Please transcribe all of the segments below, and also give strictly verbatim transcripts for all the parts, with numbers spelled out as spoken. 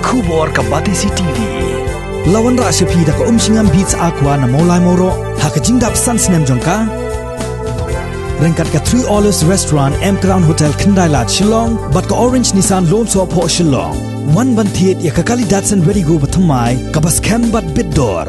Khubor ka Batesi T V. La wanrah sha phi da ka Umshngam Beats Aqua na Mawlai Mawroh ha ka jingdap san snem jong ka. Ryngkat ka Three Olives Restaurant, M Crown Hotel, Khyndai Lad, Shillong, bad ka Orange Nissan Lum Sohphoh, Shillong. Wan ban thied ïa ka kali Datsun Redi-GO bathymmai kaba skhem bad bit dor.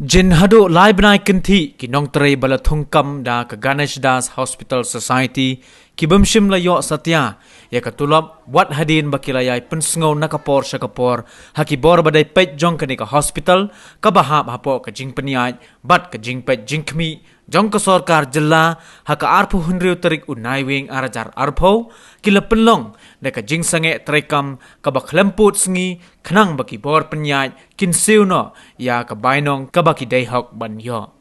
Jin haduh lai bnai kynthih ki nongtrei ba la thungkam da ka Ganesh Das Hospital Society ki bym shym la ïoh satia ïa ka tulop wat hadien ba ki la ïai pynsngew na ka por sha ka por ha ki bor ba dei peit jong kane ka hospital kaba hap hapoh ka jingpynïaid bad ka jingpeit jingkhmih jong ka sorkar jylla ha ka arphew hynriew tarik u Naiwieng ar hajar arphew, ki la pynlong da ka jingsangeh treikam kaba khlem pud sngi khnang ba ki bor pynïaid kin siew noh ïa ka bainong kaba ki dei hok ban ïoh.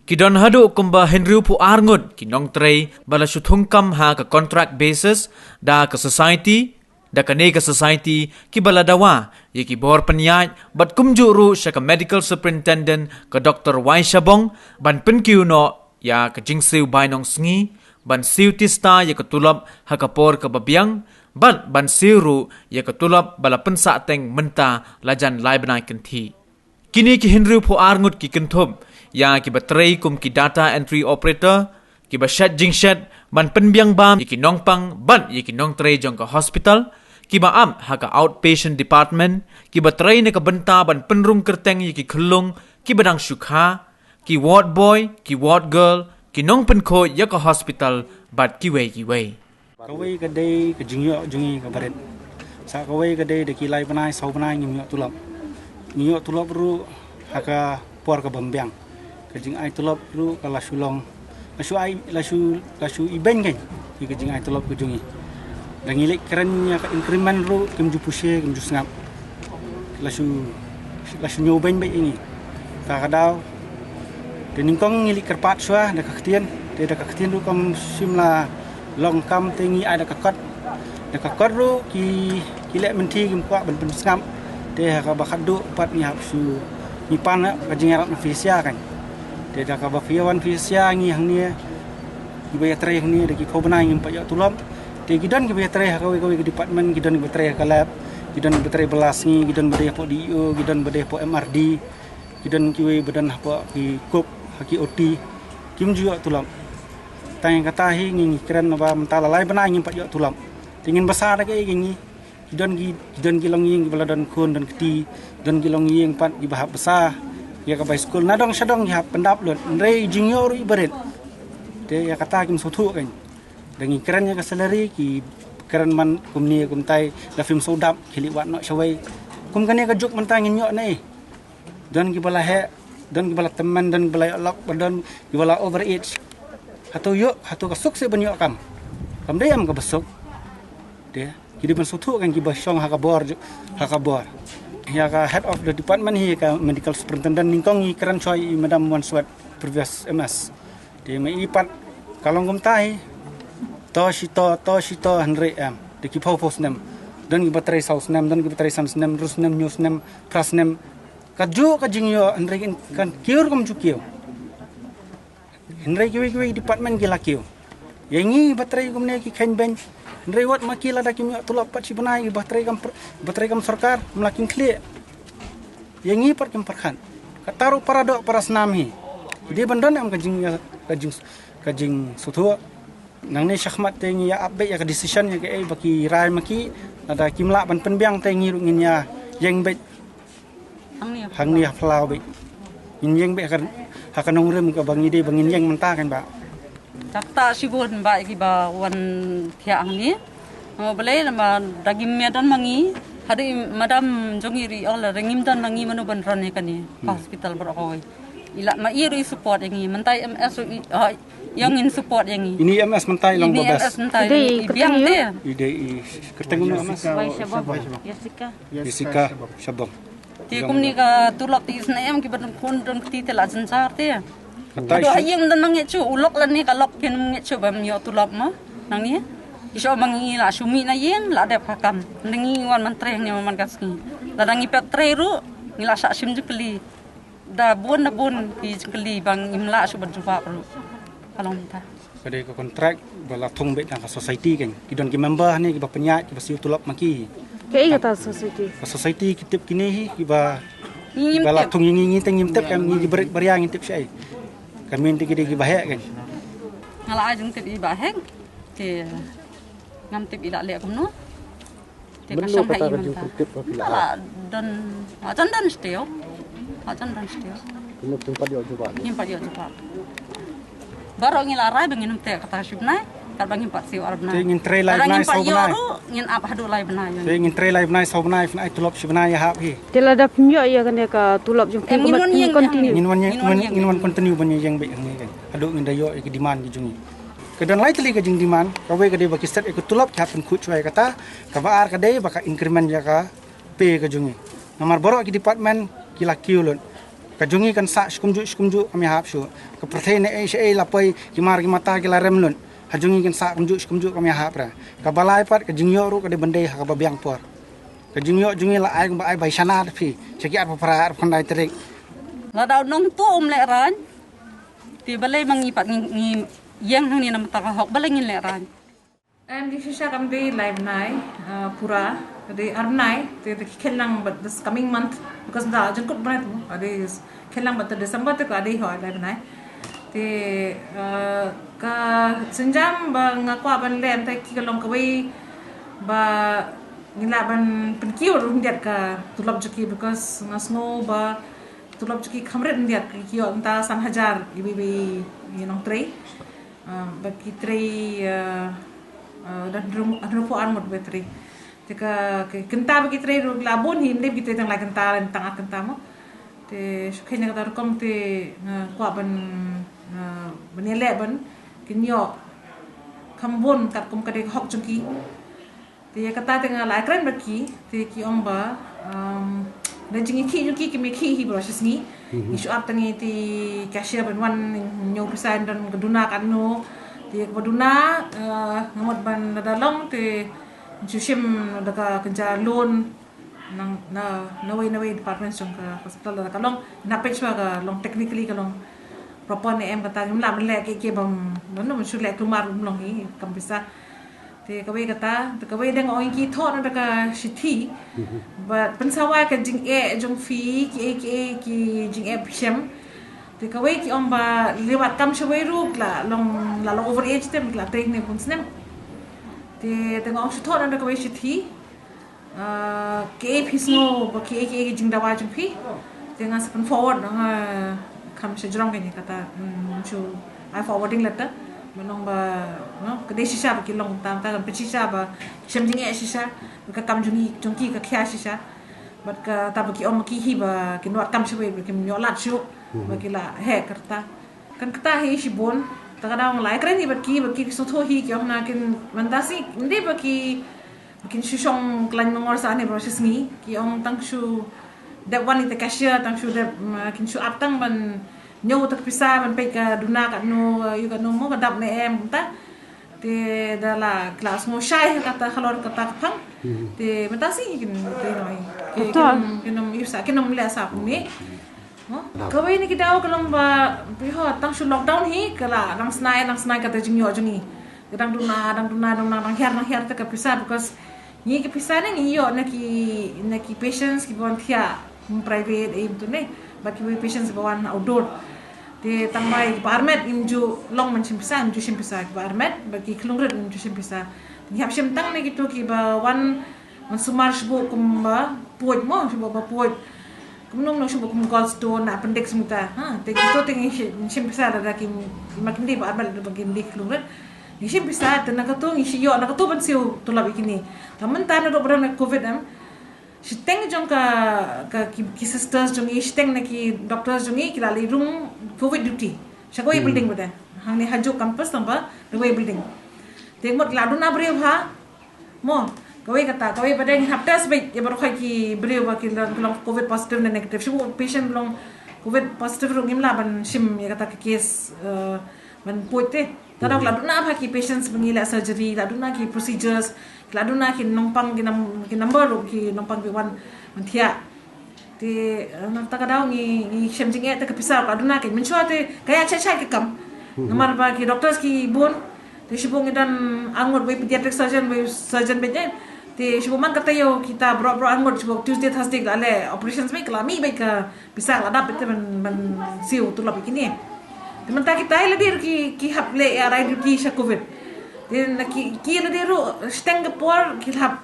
Ki don haduh kumba hynriewphew ar ngut ki nongtrei ba la shu thungkam ha ka contract basis da ka society, da kane ka society kiba la dawa ïa ki bor pynïaid bad kumjuh ruh sha ka medical superintendent ka Doctor Y. Shabong ban pynkiew noh ïa ka jingsiew bainong sngi, ban siew tista ïa ka tulop ha ka por kaba biang, bad ban siew ruh ïa ka tulop ba la pynsahteng mynta lajan lai bnai kynthih. Kine ki hynriewphew ar ngut ki kynthup ïa kiba trei kum ki data entry operator, kiba shet jingshet ban pynbiang bam ïa ki nongpang bad ïa ki nongtrei jong ka hospital, kiba ap ha ka outpatient department, kiba trei na ka bynta ban pynrung kyrteng ïa ki khyllung kiba dang shu kha, ki ward boy, ki ward girl, ki nongpynkhuid ïa ka hospital bad kiwei kiwei. Kawei ka dei ka jingïoh jong ngi kaba rit. Sa kawei ka dei da ki lai bnai saw bnai ngim ïoh tulop. Ngi ïoh tulop ruh ha ka por kaba ym biang. Ka jingai tulop ruh ka la shu long, la shu ai, la shu, la shu ibeiñ kein ïa ka jingai tulop ka jong ngi. Da ngi leit kren ïa ka increment ruh kim ju pushe, kim ju sngap. La shu, la shu ñiew beiñ beit ïa ngi. Kata ka daw te nyngkong ngi leit kyrpad shuwa da ka ktien, te da ka ktien ruh kam shym la long kam, te ngi ai da ka kot. Da ka kot ruh ki, ki leh mynthi kim kwah ban pynsngap. Te ha kaba khatduh pat ngi hap shu, ngi pan ka jingïarap na phi sha kein. Te da kaba phi wan phi sha ngi hangne, kiba ïatrei hangne da ki phew bnai ngim pat ïoh tulop. Te ki don kiba ïatrei ha kawei kawei ka department, ki don kiba trei ha ka lab, ki don kiba trei bylla sngi, ki don ba dei hapoh D E O, ki don ba dei hapoh M R D, ki don kiwei ba don hapoh ki cook, ha ki O T, kim ju ïoh tulop. Tang ïa kata hi ngi, ngi kren naba mynta la lai bnai ngim pat ïoh tulop. Te ngin basa da kaei ïa ngi. Ki don ki, ki don ki longïing kiba la don khun don kti, don ki longïing pat kiba hap basa ïa ka bai skul. Na dong sha dong ki hap pyndap lut, hynrei jingïoh ruh iba rit. Te ïa kata kim sngewthuh kein. Da ngi kren ïa ka salary ki kren man kumne kumtai, la phim sngewdap khie leit wad noh shawei. Kum kane ka juk mynta ngin ïoh ne. Don kiba la heh, don kiba la tymmen, don kiba la ïoh lok, ba don kiba la over age. Hato ïoh, hato ka suk seh ban ïoh kam. Kam dei em kaba suk. Te ki dei ban sngewthuh kein kiba shong ha ka bor ju, ha ka bor. Ïa ka head of the department hi, ka medical superintendent, nyngkong ngi kren shuwa ïa i Madam Wanswet, previous M S. Te ma i pat ka long kumta hi. To shi to, to shi to, hynrei em. Te ki phew phew snem. Don kiba trei saw snem, don kiba trei san snem, hynriew snem, hynñiew snem, phra snem. Ka juh ka jingïoh, hynrei kan kiew ruh kam ju kiew. Hynrei kiwei kiwei department ki la kiew. Ïa ngi ba trei kumne ki kheiñ beiñ. Hynrei wat ma ki lada kim ïoh tulop pat shi bnai, ba trei kam pr-, ba trei kam sorkar, ym lah kin khlieh. Ïa ngi pat kim pyrkhat. Kata ruh para doh para snam hi. Ki dei ban don em ka jing, ka jing, ka jingsngewthuh. Nangne shakhmat te ngi ïa ap beit ïa ka decision ïa kaei ba ki rai ma ki. Lada kim lah ban pynbiang te ngi ruh ngin ïa ïeng beit. Hangne ha phyllaw beit. Ngin ïeng beit ha ka, ha ka nongrim kaba ngi dei ba ngin ïeng mynta kein bah. Tang ta shibun bah ïa kiba wan thiah hangne. Namar balei, namar da ngim ïa don ma ngi. Haduh i madam jong ngi ruh i ong lada ngim don ma ngi mano ban run ïa kane ka hospital baroh kawei. I la ma i ruh i support ïa ngi, mynta i M S ruh i, ha, i ong in support ïa ngi. Ini M S mynta i long ba best. Ini M S mynta i biang te. I dei i kyrteng uno M S. Jessica. Jessica Shabong. Te kumne ka tulop te i sngewthuh em kiba don khun don kti te la jynjar te. Haduh ha ïing don ma ngi shuh, u lok lane ka lok kin ma ngi shuh ba ym ïoh tulop mo. Nangne i shu ma ngi la shu mih na ïing la dep ha kam. Ngi wan man trei hangne man ka sngi. Lada ngi pep trei ruh ngi la shah shim jingkylli. Da bun da bun ki jingkylli ba ngim lah shuh ban jubab ruh. Ka long mynta. Ka dei ka contract ba la thung beit na ka society kan. Ki don ki member hangne kiba pynïaid kiba siew tulop ma ki. Kaei kata society? Ka society ki tip kine hi kiba Ngi ngim ba la tip. thung ngi ngi te ngim tip kan ngi ki bret baria ngi tip shai. Ka min te ki dei kiba heh kan. Nga la ai jingtip i ba heng. Te ngam tip i la leh kumno. Te ka Mynno shong ha kata i ka mynta. jingpyntip ka ki la Nga la don, nga jon don shteo. Nga jon don shteo. Kumno kim pat ïoh jubab. Ngim pat ïoh jubab. Baroh ngi la rai ba ngin ym teh kata shi bnai. Katba ngim pat siew ar bnai. Te ngin trei lai Lada bnai, ngim pat saw ïoh bnai. Ruh ngin ap haduh lai bnai. Te ngin trei lai bnai saw bnai phin ai tulop shi bnai ïa hap hi. Te lada pynïoh ïa kane ka tulop jong phi Em, ngin kumno wan continue? ïeng. Ngin wan ïeng Ngin wan ngin ïeng. Ngin wan continue ban ïeng beit hangne kan. Haduh ngin da ïoh ïa ki demand ki jong ngi. Ka don lai tylli ka jingdemand, ka wei ka dei ba ki set ïa ka tulop ki hap pynkhuid shuwa ïa kata, kaba ar ka dei ba ka increment ïa ka pay ka jong ngi. Namar baroh ki department ki la kiew lut. Ka jong ngi kan sah shi kumjuh shi kumjuh kam ïahap shuh. Ka pyrthei ne ei sha ei la poi ki mar ki mata ki la rem lut. Ha jong ngi kan sah kumjuh shi kumjuh kam ïahap re. Kaba lai pat ka jingïoh ruh ka dei ban dei ha kaba biang por. Ka jingïoh jong ngi la ai kumba ai bai shana da phi. Sha ki arphew phra arphew khyndai tarik. Lada u nongtuh um lehrain. Te balei ma ngi pat ngi ngi ïeng hangne na mynta ka hok balei ngin lehrain. Em, jingshisha kam dei lai bnai, uh, pura, ka dei ar bnai, te te ki khein lang bad this coming month, because da jingkut bnai tu, ka dei khein lang bad te December te ka dei ho lai bnai. Te, uh, ka sienjam ba nga kwah ban leh te ki ka long kawei ba ngi lah ban pynkiew ruh khyndiat ka tulop jong ki, because nga sngew ba tulop jong ki kham rit khyndiat, ki ïoh mynta san hajar iwei iwei i nongtrei. Ah, ba ki trei, ah, ah, da hynriew hynriew phew ar ngut ba trei. Te ka, ka kynta ba ki trei ruh la bun hi, ym dei ba ki trei tang lai kynta lane tang ar kynta mo. Te shu kheiñ na kata rukom te nga kwah ban, ah, ban ïaleh ban kin ïoh kham bun katkum ka dei ka hok jong ki. Te ïa kata te nga la kren bad ki, te ki ong ba, um, da jingïakhih jong ki kim ïakhih hi baroh shi sngi. Ngi shu ap tang ïa te cashier ban wan ñiew pisa, don ka duna katno. Te ïa kaba duna, eh, nga mut ban lada long te shu shim da ka kynja loan na na na wei na wei department jong ka hospital, lada ka long na peit shuwa ka long technically ka long proper ne em kata, ngim lah ban leh kiei kiei bym, ban shu leh kulmar, ym long hi kam pisa. Te kawei kata, te kawei dang ong ki thoh na da ka shithi. Bad pynsawa ka jingeh jong phi, kiei kiei ki jingeh phi shem. Te kawei ki ong ba liwat kam shawei ruh la long, la long over age te la trei ne bun snem. Te dang ong shu thoh na da kawei shithi. Ah, kiei phi sngew ba kiei kiei ki jingdawa jong phi. Te nga sa pyn forward, nga kham sha jrong kane kata, mm, shu ai forwarding letter. Ba nong ba, no, ka dei shisha ba ki long tam ta kan pyn shisha ba shem jingeh shisha. Ba ka kam jong ki, jong ki ka khia shisha. Bad kata ba ki ong ki hi ba kin wad kam shawei ba kim ïoh lad shuh. Ba ki la heh kyrta. Kan kata hi shibun. Ta ka daw nga la kren hi bad ki, bad ki sngewthuh hi, ki ong na kin, mynta sngi ym dei ba ki Ba kin shu shong khlaiñ mangor sa ne baroh shi sngi. Ki ong tang shu dep wan ïa te cashier, tang shu dep, mm, kin shu ap tang ban ñiew te ka pisa, ban peit ka duna katno, ïa katno mo ka dap ne em kumta. Te da la, la sngew shai ha kata halor kata ka phang. Te mynta sngi kin, te noi. Ki, kin, kin ym ïa sa, kin ym leh sa kumne. Mo? Kawei na ki daw ka long ba, phi ho, tang shu lockdown hi, ka la dang snai, dang snai kata jingïoh jong ngi. Ka dang duna, dang duna, dang duna, dang hiar, dang hiar te ka pisa, because ngi ka pisa ne ngi ïoh na ki, na ki patients kiba wan thiah, kum private, eh, tu ne, bad kiwei patients ba wan outdoor. Te tang ba i ba armet ngim ju long ban shim pisa, ngim ju shim pisa, kiba armet, bad ki khlung rit ngim ju shim pisa. Ngi hap shim tang na kitu kiba wan, wan sumar shibun kum ba puid mo, shibun ba puid. Kumno kumno shibun kum gallstone, appendix mynta. Ha, te kito te ngi shi-, ngi shim pisa lada ki, ma kim dei ba armet lada ba kim dei khlung rit. Ngi shim pisa te na kato ngi shu ïoh na kato ban siew tulop ïa kine. Te mynta naduh ba don na covid em. Shiteng jong ka, ka ki, ki sisters jong ngi, shiteng na ki doctors jong ngi ki la leit rung covid duty. Sha kawei building ba dei. Hangne ha juk campus tang ba kawei building. Te mut la duna briew ha Mo, kawei kata, kawei ba dang hap test beit ïa baroh ki briew ba ki long, ki long covid positive ne negative. Shibun patient long covid positive ruh ngim lah ban shim ïa kata ka case, eh, ban puid te. Tang la duna ba ki patients ba ngi leh surgery, la duna ki procedures, la duna ki nongpang, ki nam-, ki number ruh ki nongpang ba wan ban thiah. Te, eh, na kata ka daw ngi, ngi shem jingeh te ka pisa ka duna ki mynshuwa te ka ïa chai chai ka kam. Namar ba ki doctors ki bun, te shibun ngi don arngut, wei pediatric surgeon, wei surgeon bad ne. Te shibun man ka taïew kita baroh baroh arngut, shibun Tuesday, Thursday ka la leh operations, mih ka la mih bad ka pisa ka la dap bad te ban, ban siew tulop ïa kine. Te mynta kita hi lade ruh ki, ki hap leh ïa rai duty sha covid. Te na ki, ki lade ruh shiteng ka por ki hap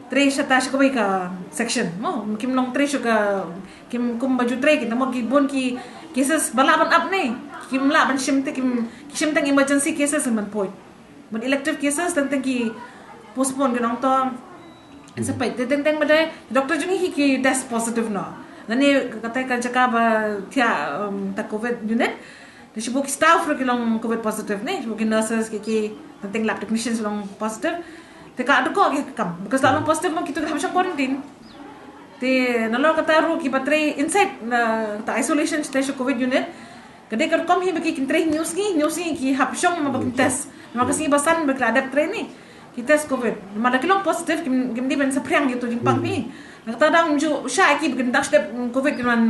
trei shata sha kawei ka section. Mo, kim long trei sha ka, kim kum ba ju trei ki, namar ki bun ki cases ba lah ban ap ne. Kim lah ban shim te, kim, ki shim tang emergency cases ban poi. Ban elective cases teng teng ki postpone ki nongtong. Sa peit te teng teng ba dei doctor jong ngi hi ki test positive noh. Lane kata ka jaka ba thiah, um, ta covid unit. Te shibun ki staff ruh ki long covid positive ne, shibun ki nurses ki, ki teng teng lab technicians long positive. Te ka dei ko ki kam, because la long positive mo, kito ki hap shong quarantine. Te nalor kata ruh kiba trei inside na ta isolation sha ta sha covid unit. Ka dei ka rukom hi ba ki kin trei hynñiew sngi, hynñiew sngi ki hap shong namar ba kin test. Namar ka sngi ba san ba ki la dep trei ne, ki test covid. Namar lada ki long positive kim, kim dei ban saphriang ïa uto u jingpang phi. Na kata dang ju sha ki ba kin dang shu dep covid kin wan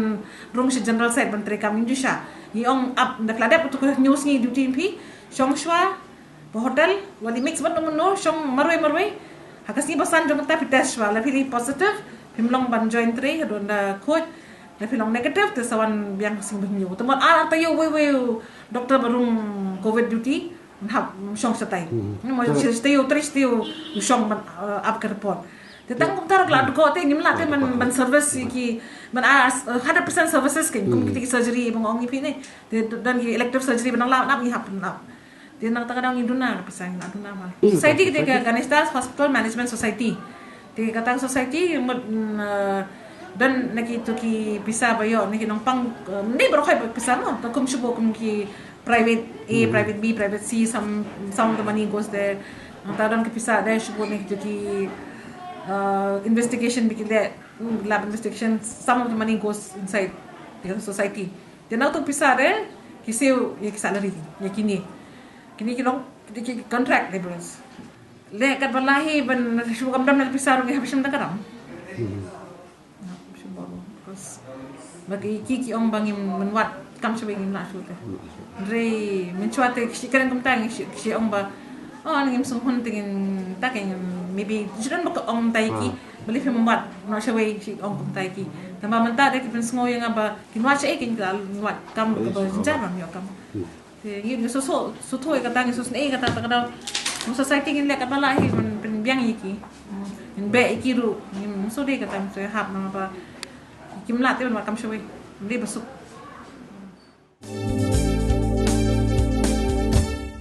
rung sha general side ban trei kam, ju sha. Ngi ong ap, lada ki la dep uto ka hynñiew sngi duty phi, shong shuwa, ba hotel, wat leit mix bad uno uno, shong marwei marwei. Ha ka sngi ba san jong kata phi test shuwa, lada phi dei positive, phim long ban join trei, haduh ynda khuid, lada phi long negative, te sa wan biang ka sngi ba hynñiew. Te mut ar, ar taïew wei wei u doctor ba rung covid duty, un hap shong shatai. Hmm. Ni mo shi taïew, trei shi taïew u shong ban, eh, ap ka report. Te tang kumta ruh ka la dei ko te ngim lah te ban, ban service ïa ki, ban ar, eh, hundred percent services ki, kum kita ki surgery ba nga ong ïa phi ne. Te don ki elective surgery ba nang lah ban ap ngi hap ban ap. Te na kata ka daw ngi duna ka pisa, ngi la duna ba. Hmm. Society kita ka Ganesh Das Hospital Management Society. Te kata ka society mut, mm, eh, don na kito ki pisa ba ïoh na ki nongpang, eh, ne baroh kai ba pisa mo. Ta kum shibun kum ki private A, private B, private C, some, some of the money goes there. Nangta don ki pisa dei shibun na kito ki, eh, investigation ba ki leh, mm, lab investigation, some of the money goes inside the society. Te na uto u pisa dei ki siew ïa ki salary ïa kine. Kine ki long, kine ki contract laborers. Leh katba lah hi ban shu kam dam na pisa ruh ngi hap shim da ka dam. Hmm. Hap shim bor. Because ba ki, ki, ki ong ba ngim, mynwat kam shawei ngim lah shu te. Hynrei mynshuwa te shi kren kumta ngi shi, shi ong ba, oh, ngim sngewhun te ngin ta, ngin maybe shi don ba ka ong tai ki. Ah. Balei phim wad noh shawei, shi ong kumta ki. Tangba mynta dei ki pynsngew ïa nga ba kin wad shaei, kin wad kam kaba jynjar ba ïoh kam. Hmm. Te ngi, ngi shu, shu, shu thaw ïa kata, ngi shu sngew ïa kata, ta ka daw. Mo society ngin leh katba lah hi ban pynbiang ïa ki. Ngin beh ïa ki ruh, ngim shu dei kata, ngim shu hap namar ba kim lah te ban wad kam shawei. Dei ba suk.